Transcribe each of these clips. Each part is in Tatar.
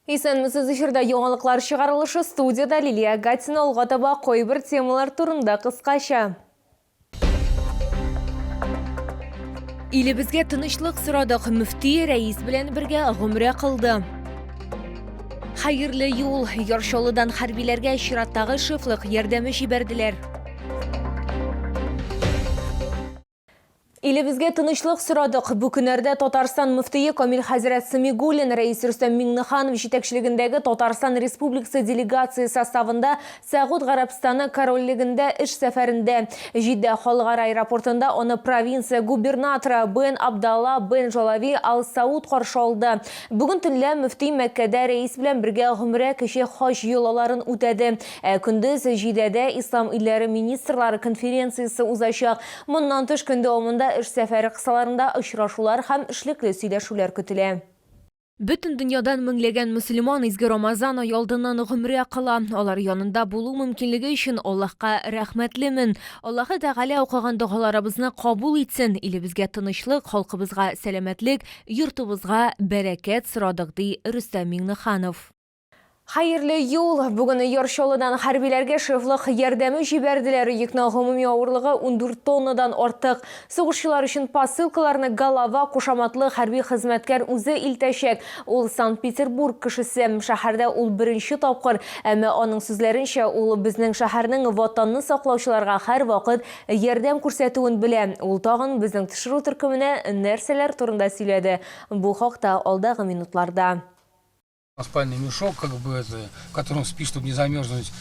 Исәнмесез, эфирда яңалыклар чыгарылышы, студиядә Лилия Гатина. Алга таба кайбер темалар турында кыскача. Илебезгә тынычлык сорадык, мөфти рәис белән бергә гомрә кылды. Хәерле юл, Яр Чаллыдан хәрбиләргә чираттагы шефлык ярдәме җибәрделәр. Илебезгә тынычлык сорадык. Бу көннәрдә Татарстан мөфтие Камил хәзрәт Самигуллин Рәис Рөстәм Миңнеханов җитәкчелегендәге Татарстан Республикасы делегация составында Сәгуд Гарәбстаны Корольлегендә эш сәфәрендә. Җиддә халыкара аэропортында аны провинция губернаторы Бен Абдалла Бен Жалави Ал Сауд каршы алды. Бүген төнлә мөфти Мәккәдә рәис белән бергә гомрә кече хаҗ йолаларын үтәде. Ә көндез Җиддәдә Ислам илләре министрлары конференциясе узачак. Моннан тыш, көн дәвамында эш сәфәре кысаларында очрашулар һәм эшлекле сөйләшүләр көтелә. Бөтен дөньядан меңләгән мөселман изге Рамазан ае алдыннан гомрә кыла. Алар янында булу мөмкинлеге өчен Аллаһка рәхмәтлемен. Аллаһы Тәгалә укыган догаларыбызны кабул итсен, илебезгә тынычлык, халкыбызга сәламәтлек, йортыбызга бәрәкәт сорадык, ди Рөстәм Миңнеханов. Хәерле юл! Бүген Яр Чаллыдан хәрбиләргә шефлык ярдәме җибәрделәр. Йөкнең гомуми авырлыгы 14 тоннадан артык. Сугышчылар өчен посылкаларны Голова кушаматлы хәрби хезмәткәр үзе илтәчәк. Ул Санкт-Петербург кешесе. Шәһәрдә ул беренче тапкыр. Әмма аның сүзләренчә, ул безнең шәһәрнең Ватанны саклаучыларга һәрвакыт ярдәм күрсәтүен белә. Ул тагын безнең төшерү төркеменә нәрсәләр турында сөйләде? Бу хакта алдагы минутларда. Спальный мешок, как бы это, в котором спишь, чтобы не замерзнуть.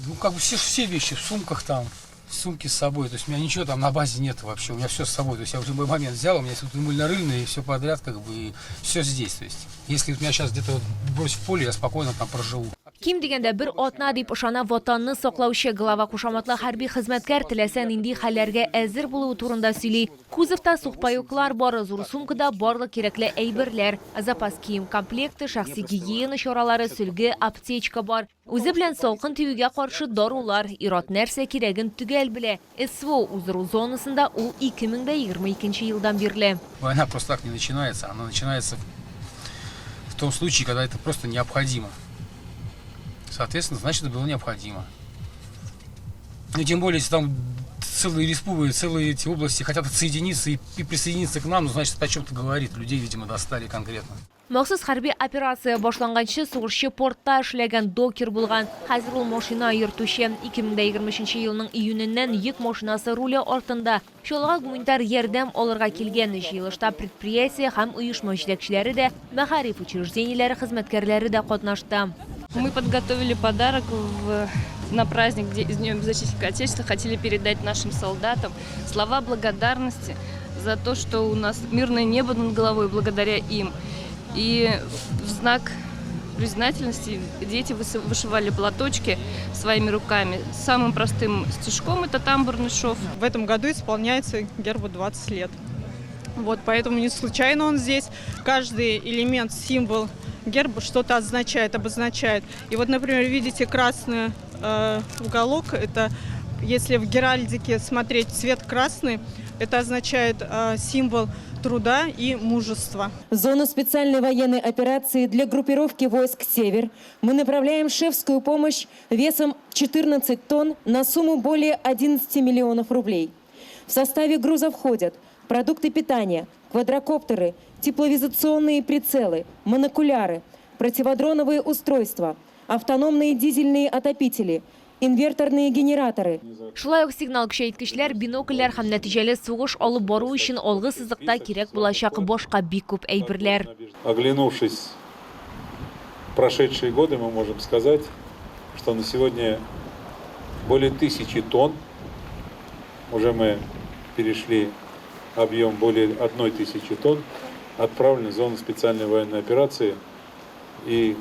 Ну, как бы все, все вещи в сумках там, сумки с собой. То есть у меня ничего там на базе нет вообще, у меня все с собой. То есть я в любой момент взял, у меня тут и мыльно-рыльное, и все подряд, как бы, и все здесь. То есть если у меня сейчас где-то вот брось в поле, я спокойно там проживу. Ким дигәндә бер атна, дип ышана Ватанны саклаучы Глава кушаматлы хәрби хезмәткәр теләсә нинди хәлләргә әзер булуы турында сөйли. Кузовта сухпайоклар бар, зур сумкада барлык кирәкле әйберләр, запас кием комплекты, шәхси гигиена чаралары, сөлге, аптечка бар. Үзе белән салкын тиюгә каршы дарулар. Ир-ат нәрсә кирәген төгәл белә. СВО уздыру зонасында ул 2022 елдан бирле. Война просто так не начинается, она начинается в том случае, когда это просто необходимо. Соответственно, значит, это было необходимо. Ну, тем более, если там целые республики, целые эти области хотят отсоединиться и, и присоединиться к нам, ну, значит, это о чем-то говорит. Людей, видимо, достали конкретно. Махсус хәрби операция башланганчы сугышчы портта эшләгән докер булган. Хәзер ул машина йөртүче. 2023 елның июненнән йөк машинасы руле артында. Чаллыга гуманитар ярдәм алырга килгән. Җыелышта предприятие һәм оешма җитәкчеләре дә, мәгариф учреждениеләре хезмәткәрләре дә катнашты. Мы подготовили подарок в, на праздник с Днем Защитника Отечества. Хотели передать нашим солдатам слова благодарности за то, что у нас мирное небо над головой благодаря им. И в знак признательности дети вышивали платочки своими руками. Самым простым стежком это тамбурный шов. В этом году исполняется гербу 20 лет. Вот, поэтому не случайно он здесь. Каждый элемент, символ герба что-то означает, обозначает. И вот, например, видите красный уголок, это если в геральдике смотреть цвет красный, это означает символ труда и мужества. В зону специальной военной операции для группировки войск «Север» мы направляем шефскую помощь весом 14 тонн на сумму более 11 миллионов рублей. В составе груза входят продукты питания, квадрокоптеры, тепловизационные прицелы, монокуляры, противодроновые устройства, автономные дизельные отопители, инверторные генераторы. Шулай ук сигнал көчәйткечләр, бинокльләр һәм нәтиҗәле сугыш алып бару өчен алгы сызыкта кирәк булачак башка бик күп әйберләр. Оглянувшись прошедшие годы, мы можем сказать, что на сегодня более 1000 тонн, уже мы перешли объем более 1000 тонн, отправлены в зону специальной военной операции и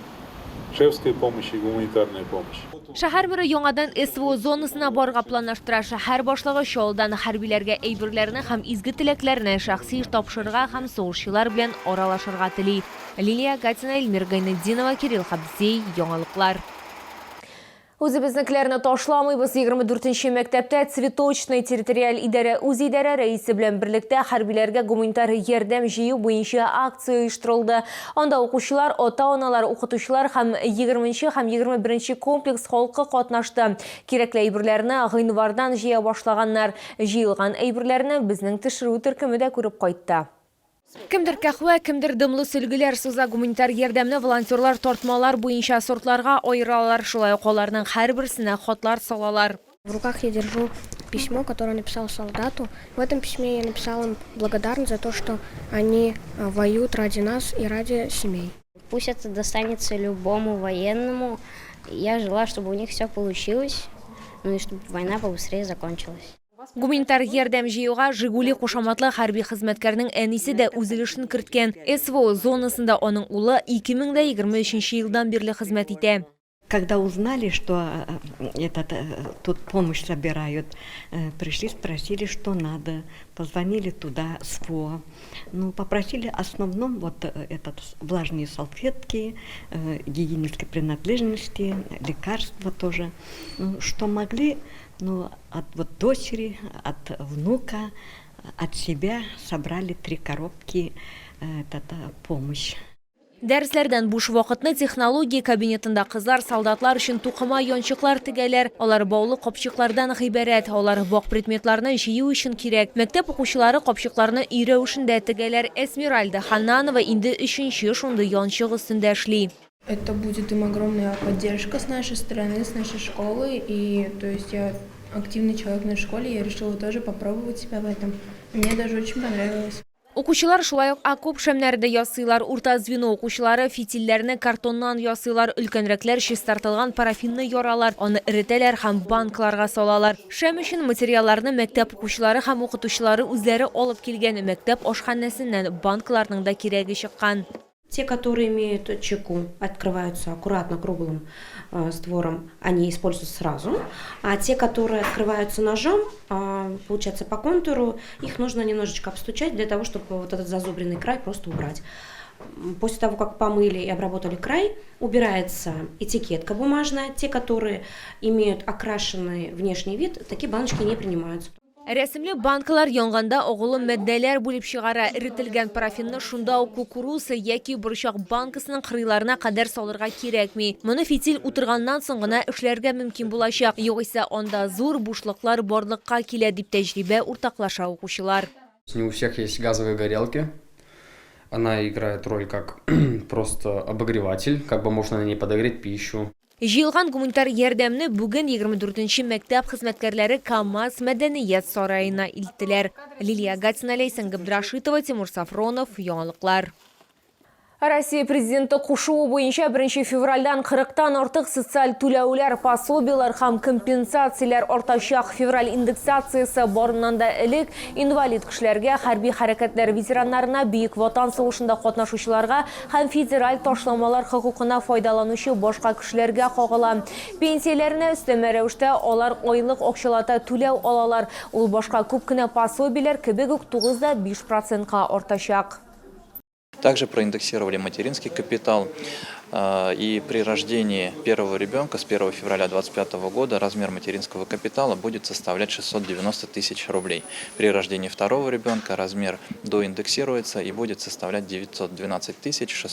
шефской помощи, и гуманитарной помощи. Шәһәр мэры яңадан СВО зонасына барырга планлаштыра. Шәһәр башлыгы Чаллыдан хәрбиләргә әйберләрне һәм изге теләкләрне шәхси тапшырырга һәм сугышчылар белән аралашырга тели. Лилия Гатина, Эльмира Гайнетдинова, Кирилл Хабзей, Яңалыклар. Үзебезнекеләрне ташламыйбыз, 24 нче мәктәптә Цветочный территориаль идарә үзидарә рәисе белән берлектә хәрбиләргә гуманитар ярдәм җыю буенча акция оештырылды. Анда укучылар, ата-аналар, укытучылар һәм 20 нче һәм 21 нче комплекс халкы катнашты. Кирәкле әйберләрне гыйнвардан җыя башлаганнар. Җыелган әйберләрне безнең төшерү төркеме дә күреп кайтты. Кемдер кәһвә, кемдер дымлы сөлгеләр суза. Гуманитар ярдәмне волонтерлар тартмалар буенча сортларга аералар, шулай ук аларның һәрберсенә хатлар салалар. В руках я держу письмо, которое написал солдату. В этом письме я написал им благодарность за то, что они воюют ради нас и ради семей. Пусть это достанется любому военному. Я желаю, чтобы у них все получилось, ну и чтобы война побыстрее закончилась. Гуманитар ярдәм җыюга Жигули кушаматлы хәрби хезмәткәрнең әнисе дә үз өлешен керткән. СВО зонасында аның улы 2023 елдан бирле хезмәт итә. Когда узнали, что этот, тут помощь собирают, пришли, спросили, что надо. Позвонили туда, СВО. Ну, попросили основном вот этот, влажные салфетки, гигиенические принадлежности, лекарства тоже. Ну, что могли, ну, от вот дочери, от внука, от себя собрали три коробки этот, помощь. Дәресләрдән буш вакытны технология кабинетында кызлар солдатлар өчен тукыма янчыклар тегәләр. Алар баулы капчыклардан гыйбарәт. Алар вак предметларны җыю өчен кирәк. Мәктәп укучылары капчыкларны өй рәвешендә тегәләр. Эсмеральда Ханнанова инде өченче шундый янчык өстендә эшли. Это будет им огромная поддержка с нашей стороны, с нашей школы. И то есть я активный человек на школе, я решила тоже попробовать себя в этом. Мне даже очень понравилось. Укучылар шулай ук окоп шәмнәре дә ясыйлар. Урта звено укучылары фитильләрне картоннан ясыйлар. Өлкәнрәкләр чистартылган парафинны яралар, аны эретәләр һәм банкаларга салалар. Шәм өчен материалларны мәктәп укучылары һәм укытучылары үзләре алып килгән. Мәктәп ашханәсеннән банкаларның да кирәге чыккан. Те, которые имеют чеку, открываются аккуратно круглым створом, они используются сразу. А те, которые открываются ножом, получается по контуру, их нужно немножечко обстучать для того, чтобы вот этот зазубренный край просто убрать. После того, как помыли и обработали край, убирается этикетка бумажная. Те, которые имеют окрашенный внешний вид, такие баночки не принимаются. Рәсемле банкалар янганда агулы матдәләр бүлеп чыгара. Эретелгән парафинны шунда ук кукуруз яки борчак банкасының кырыйларына кадәр салырга кирәкми. Моны фитиль утырганнан соң гына эшләргә мөмкин булачак. Югыйсә анда зур бушлыклар барлыкка килә, дип тәҗрибә уртаклаша укучылар. Не у всех есть газовые горелки. Она играет роль как просто обогреватель, как бы можно на ней подогреть пищу. Җыелган гуманитар ярдәмне бүген 24 нче мәктәп хезмәткәрләре КАМАЗ мәдәният сараена илттеләр. Лилия Гатина, Ләйсән Габдрашитова, Тимур Сафронов, Яңалыклар. Россия Президенты кушуы буенча 1 февральдән 40-тан артык социаль түләүләр, пособиеләр һәм компенсацияләр артачак. Февраль индексациясе барыннан да элек инвалид кешеләргә, хәрби хәрәкәтләр ветераннарына, Бөек Ватан сугышында катнашучыларга һәм федераль ташламалар хокукына файдаланучы башка кешеләргә кагыла. Пенсияләренә өстәмә рәвештә алар айлык акчалата түләү алалар. Ул башка күп кенә пособиеләр кебек үк 9,5 процентка артачак. Также проиндексировали материнский капитал. И при рождении первого ребенка с 1 февраля 2025 года размер материнского капитала будет составлять 690 тысяч рублей. При рождении второго ребенка размер доиндексируется и будет составлять 912 тысяч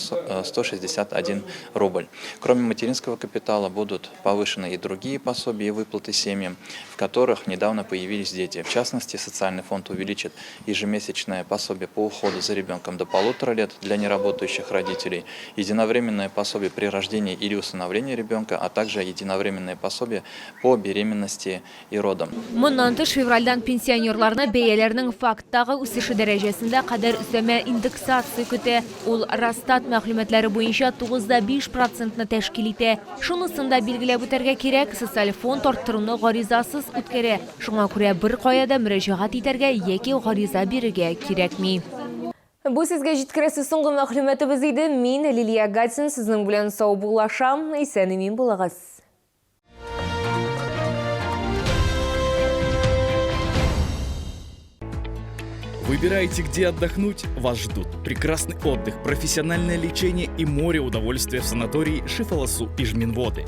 161 рубль. Кроме материнского капитала будут повышены и другие пособия и выплаты семьям, в которых недавно появились дети. В частности, социальный фонд увеличит ежемесячное пособие по уходу за ребенком до 1,5 лет для неработающих родителей, единовременное пособие при рождении или усыновлении ребенка, а также единовременное пособие по беременности и родам. Моннан тыш, февральдән пенсионерларны бәяләрнең факттагы үсеше дәрәҗәсендә кадәр өстәмә индексация көтә. Ул Росстат мәгълүматлары буенча 9,5 процентны тәшкил итә. Шунысын да билгеләп үтәргә кирәк, социаль фонд арттыруны гаризасыз үткәрә. Шуңа күрә беркая да мөрәҗәгать итәргә яки гариза бирергә кирәкми. Бу сезгә җиткерәсе соңгы мәгълүматыбыз иде. Мин Лилия Гатин сезнең белән саубуллашам. Исән-имин булыгыз. Выбираете, где отдохнуть? Вас ждут прекрасный отдых, профессиональное лечение и море удовольствия в санатории Шифаласу Ижминводы.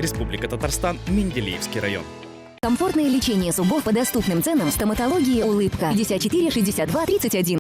Республика Татарстан, Менделеевский район. Комфортное лечение зубов по доступным ценам. Стоматологии «Улыбка». 54 62 31.